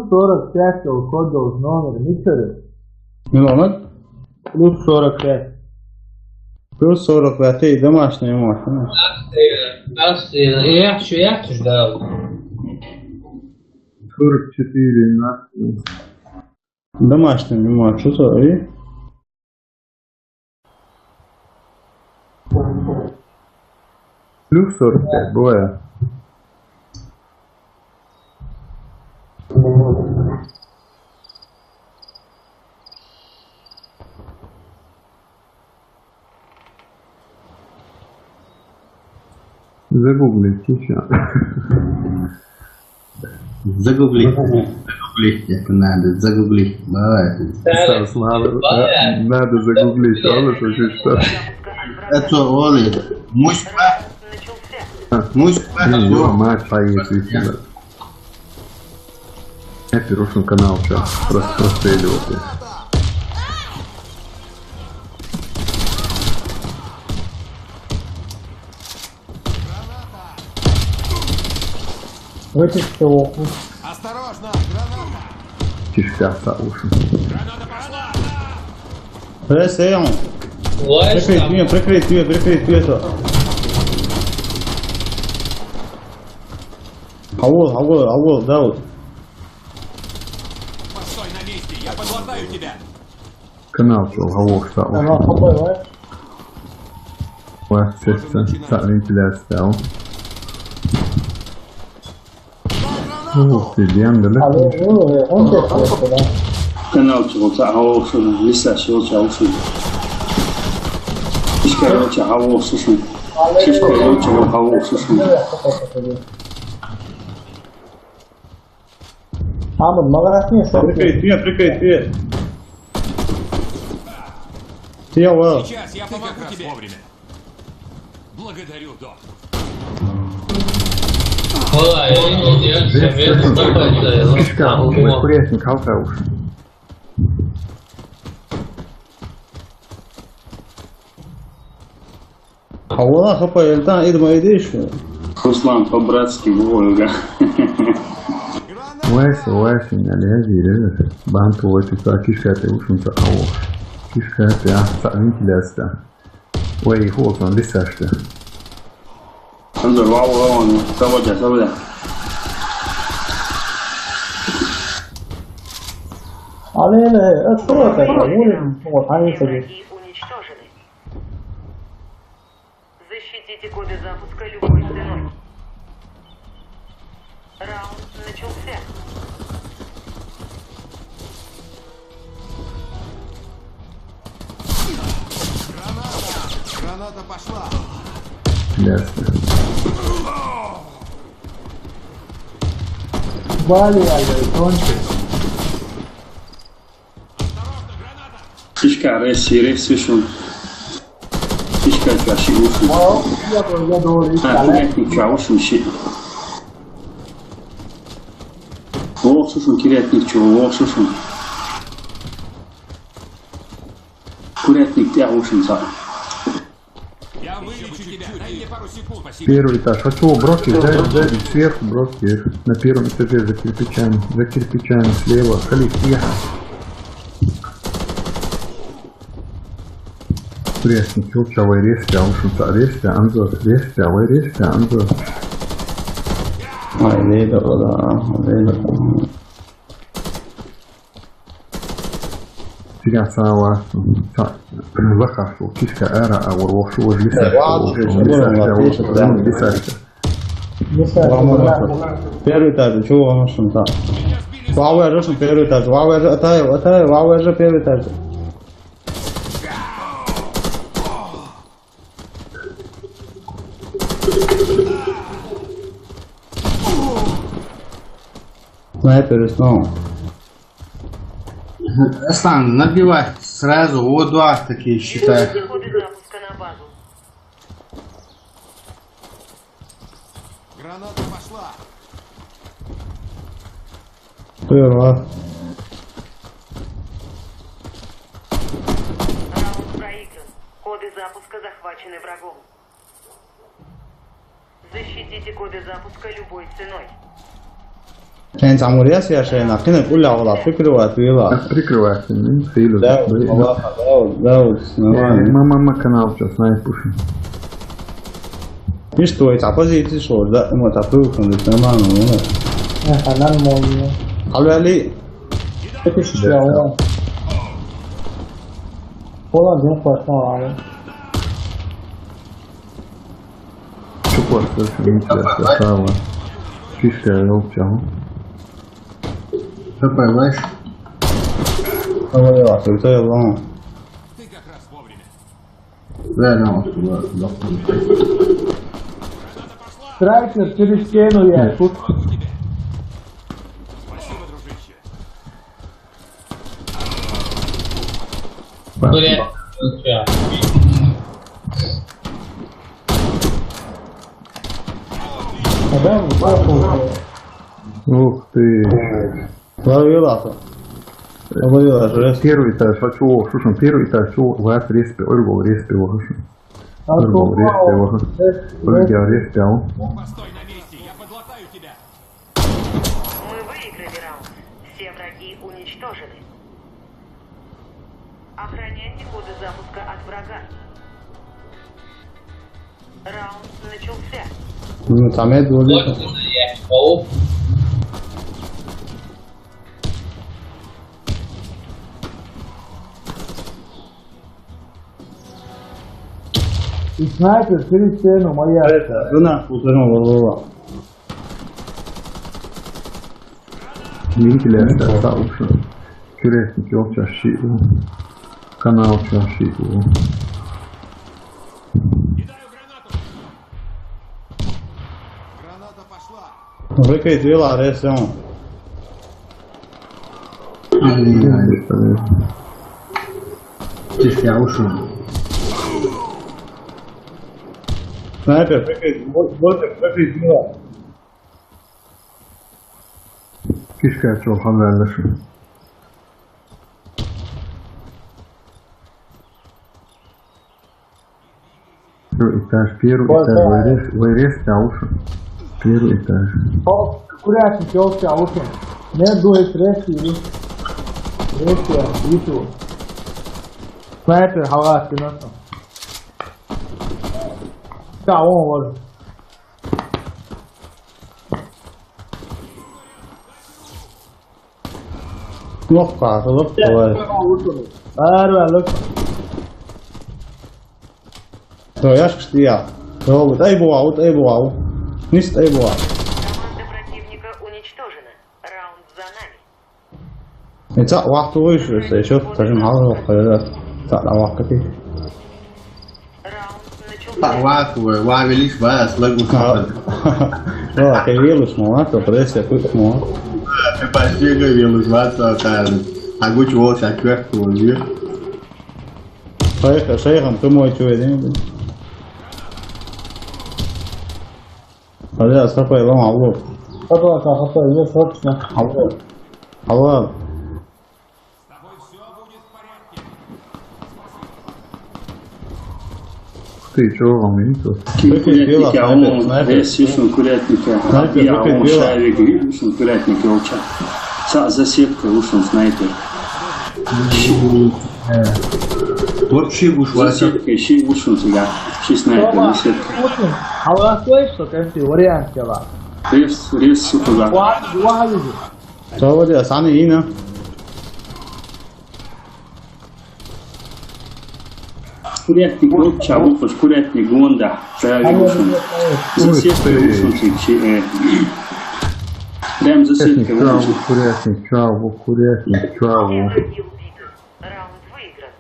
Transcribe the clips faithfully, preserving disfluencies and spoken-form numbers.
сорок пять, код номер, миксеры. Милонат? Плюс сорок пять. Плюс сорок пять, домашний мой. Ах ты, ах ты, эх, чё, эх, чё, да. Сорок четыре на. Домашний мой, что за, и? Плюс сорок пять, бывает. Загуглите ещё. Загуглить. Загуглить это надо, загуглить. Давай. Слава, надо загуглить, ладно, что здесь что? Это, Оля, Москва. Москва. Мать поет, если надо. Я пирушу канал, сейчас просто простреливал. Выпить всего. Осторожно, граната! Тишка, Сауша. Граната пошла! Прикрыть, там. Прикрыть, прикрыть, прикрыть, прикрыть. Алло, алло, алло, да вот. Постой на месте, я подлатаю тебя. Канал что, алло, что? Канал какой, да? Вентиляция, да. Ух ты, Диан, да? Канал чего-то, а уши, лиса чего-то, а уши. Короче, а уши. Короче, а уши. А, мы много раз не. Прикрыть, нет, прикрыть, нет. Сейчас я помогу тебе. Благодарю, док. Вала, я не, я, я, я не знаю, это, это, курятник, алкаш. А вала хапа эльтан идма идиш. Руслан, по-братски, Вова. Вася, Вася, не лези, банту, вот и так, кишка, ты ушунца, алло. Кишка, ты, а, вентиляция. Ой, холодно, десашка. Анзор, вау, вау, вау, заводя, заводя. Алло, алло, открой это, вон, вот, они сидят. Враги уничтожены. Защитите коды запуска любой ценой. Раунд начался. Граната! Граната пошла! Ясно. Вали, вали, кончик. Фишка, рейс, рейс, слышу. Фишка, чаши, уши. А, курятник, чё, уши, щи. О, слушай, курятник, чё, о, слушай. Курятник, тебя уши, са. Я вылечу тебя. Дай мне пару секунд. Спасибо. Первый этаж. Хочу брокер, сзади, сзади, сверху брокер. На первом этаже за кирпичами. За кирпичами слева. Коллектива. Пресник, чё, чё, вай, резко, а уж это резко, Анзор, резко, вай, резко, Анзор. Ай, лейда, да, лейда. Фига сава. Лаха, шо, кишка, эра, а вор, вор, шо, вор, лиса, шо, вор, шо, лиса, шо, вор, шо, лиса, шо. Первый этаж, чё, вон, шо, да. Вау, я же, первый этаж, вау, я же, атай, атай, вау, я же, первый этаж. Снайпер снова. Аслан, набивать сразу, о два такие, считай. Коды запуска на базу. Граната пошла. Первая. Раунд проигран. Коды запуска захвачены врагом. Защитите коды запуска любой ценой. Шен цамур яс я шен, а кина куля вала прикрывать вела. Прикрывать, не? Силу. Да, да, да, да, нормально. Мама, мама, канал что, снайпуши. Видишь, твой, а позиции шел, да, вот, а ты выходишь, нормально, ну. Э, а нормально. Алвали. Это сейчас, да. Пола, где пошла, а? Чё плохо, что не красава. Чистая елча. Что понимаешь? Ой, а ты это вон. Ты как раз вовремя. Да, да, вот туда, туда. Страйкер через стену я. Нет. Тут. Блядь, ну чё? А да, вот так вот. Ух ты. Ловила-то. Ловила же. Первый этаж, а чё, слушай, первый этаж, чё, в респе, ой, в респе, слушай. А ой, то в респе, мало. Слушай, в респе, а? Постой на месте, я подлатаю тебя. Мы выиграли раунд. Все враги уничтожены. Охраняйте коды запуска от врага. Раунд начался. Ну, там я думаю. Вот это я, паук. И снайпер через стену моя. Это, жена, вот жена, вот, вот, вот. Вентиляция, да, лучше. Курятник, елча, щит. Канал, чё, щит. Граната пошла. Выходит, вела, ресом. Ай-яй-яй. Здесь я ушёл. Снайпер, выходит, вот, вот, выходит, вела. Кишка чё, ханверлиши. Первый этаж, первый этаж, вайрес, вайрес, чё, лучше. Первый этаж. О, курятник, ёлка, лучше. Нет, дует, рез, или? Рез, я, вижу. Снайпер, халат, ты нас. Да, он вот. Лопка, лопка. Ара, лопка. То я ж кстати я. То вот ай буа, вот ай буа. Нис ай буа. Команда противника уничтожена. Раунд за нами. Ица вахту выше, если ещё скажем, мало вахту. Та на вахту. Раунд начался. Та вахту, ва велиш, ва, слэгу. А. Ну, а ты велиш, ну, а то пресса, пусть, ну. Ты почти велиш, ва, то, та, а гуч вол, а кверху, вон, вир. Шейх, шейхом, ты мой чё, один, блин. Алло, сапай, лом, алло. Сапай, сапай, нет, срочно. Алло. Алло. Ты чё, вам нету? Курятника, снайпер, он, снайпер. Весь ушёл курятника. Снайпер, я, выпить он пиво. Шарик, ушёл курятника, он чё? Са-, за сеткой ушёл снайпер. Э. Вот щи уж за сеткой, щи ушёл сюда. Щи снайпер, за сеткой. А у нас есть, что, какие варианты, ва? Рез, рез, сука, да. Ва-, ва-, Что вроде, а сами и на. Курятник, вот, чё, вот, курятник, вон, да. Да, я вижу. За сеткой вышел, э. Прям за сеткой вышел. Курятник, чё, вот, курятник, чё, вот. Раунд выигран.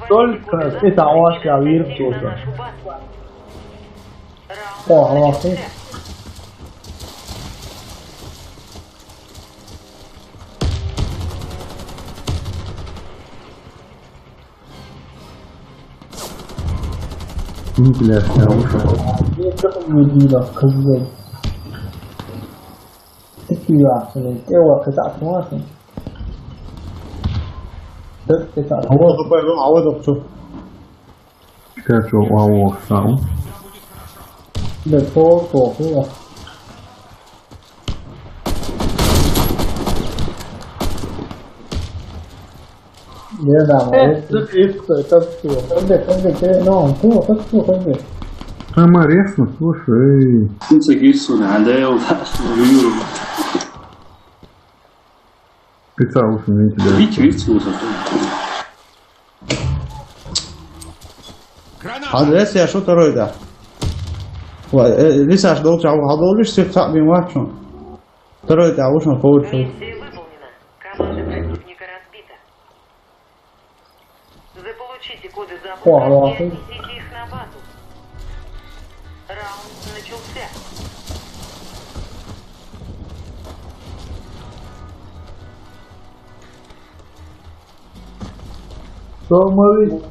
Только это он, я вижу тоже. О, молодцы. Ну, бля, я ушёл. Ну, что там не видно, козёл? Такие ахуенные, те вот, это ахуенные. Так, это ахуенные. А вот, а вот, а вот. Сейчас что, а вот, сам. Да, то, то, то. Не знаю, Э, это, это, это всё. Ходи, ходи, ты, ну, ты, ты, ты, ходи. Там арестно, слушай. Ну, це гірше, надо, я у вас. Специал, извините, да. Видите, видите, вот это. Адрес я что второй, да. Ва, э, Лисаш, долча, а доллиш, сир цап бим вачун. Второй, да, ушел, получил. Миссия выполнена. Команда противника разбита. Заполучите коды запуска О, и ладно. Отнесите их на базу. Раунд начался. Что мы видим?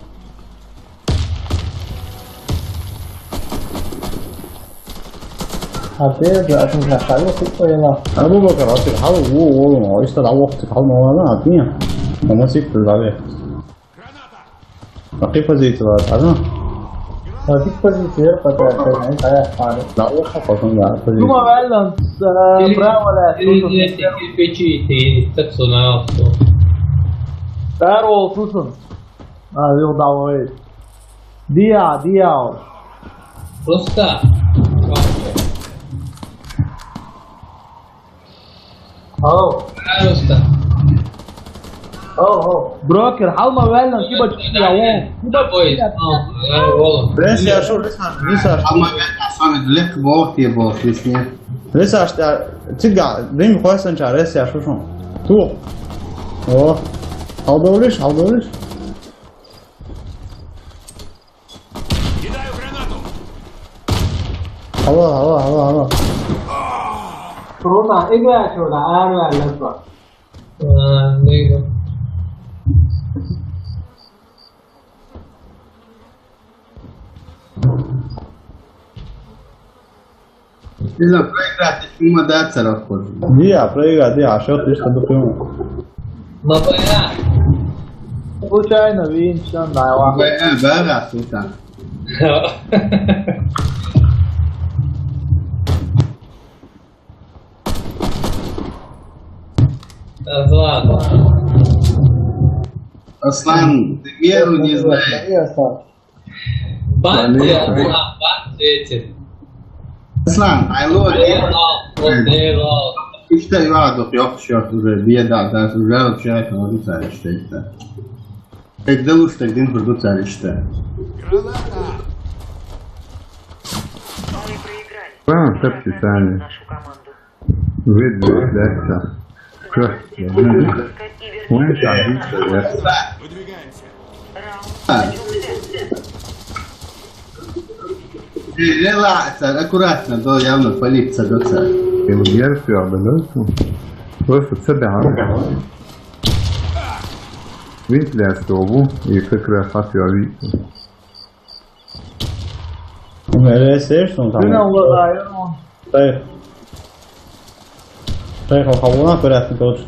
А ты, да, ты же ходил, ты поняла. Абу Бакар, а ты, а, во, во, во, а если того, ты, а, ну, ладно, а ты, а мы сик, ты, да, а ты позиция, а, ну? А ты позиция, пока, пока, пока, пока. Да, вот так, потом, да, позиция. Думаю, Вэллон, э, браво, да, слушай. Печи, ты, так, сунал, что. Здорово, слушай. А, ёлдавай. Диа, диа. Просто. Ау. Просто. Ау, ау. Брокер, халма вэллэн, киба чуя, вон. Киба чуя. Ой, ау, ау, ау. Брэс, я шо, Лисаш, Лисаш. Халма вэллэн, самый легкий бог, ты бог, если. Лисаш, я, тига, дым хвастан ча, Брэс, я шо, шо. Ту. О. Алдолиш, алдолиш. Кидаю гранату. Алло, алло, алло, алло. Круто, играй сюда, орвал, let's go. А, да, да. Не знаю, проиграть, если мы даться расходим. Не, проиграть, не, а что ты что такое? Ма бля. Случайно, Винчен, да, ладно. Бля, да, да, слушай. Да ладно. Аслан, ты меру не знаешь. Конечно. Бан, конечно. Бан, бан, эти. Аслан, I love you. They love, they love. İşte ya, yok, yok, yok, уже беда, да, уже вообще это вот это, что это. Когда уж так день продукция, что. Мы проиграли. А, так, Писание. Нашу команду. Выдвигайся. Красиво. Вон там, видите, да? Выдвигаемся. А. Э, релакс, аккуратно, да, явно полиция, да, ца. Ты уверен, что я бы, да, что? Просто тебя, а? Видите, я что, и как раз отвёл, видите. Nereye seviyorsun sen? Dün Allah'a ayırma. Dayı. Dayı, kafamı bıraktın, koç.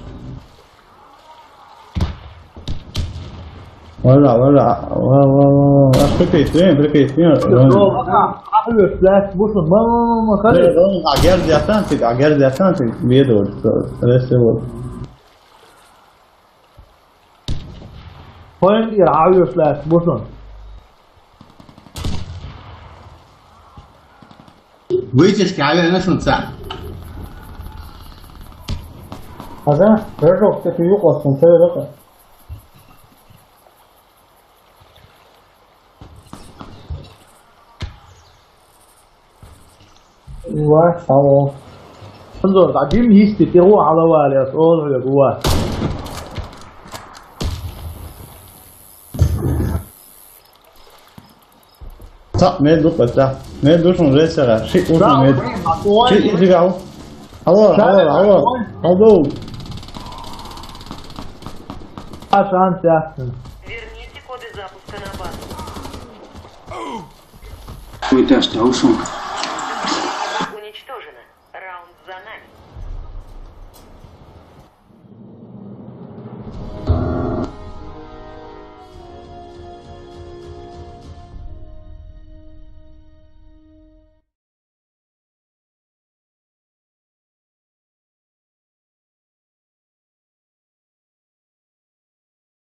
Вала, вала, вала, вала, вала. Прикрыть, прикрыть, прикрыть. Ага, ага, слэш, бушун, ма, ма, ма, ма, Dayı, dayı, agers yasan çık, agers yasan çık. Bir yere doğru. Reste vur. Point here, how you slash, button. Вытяжки, а я нашел ца. Ага, хорошо, кстати, юг вас, он целый, да? Ва, алло. Анзор, да, дим есть, ты его алавали, ас, он, ва. Так, мед дук, да. Мед дук, он же сера. Шик, он мед. Шик, шик, ау. Алло, алло, алло. Алло. А, шанс, ясно. Верните коды запуска на базу. Ой, ты аж таушен.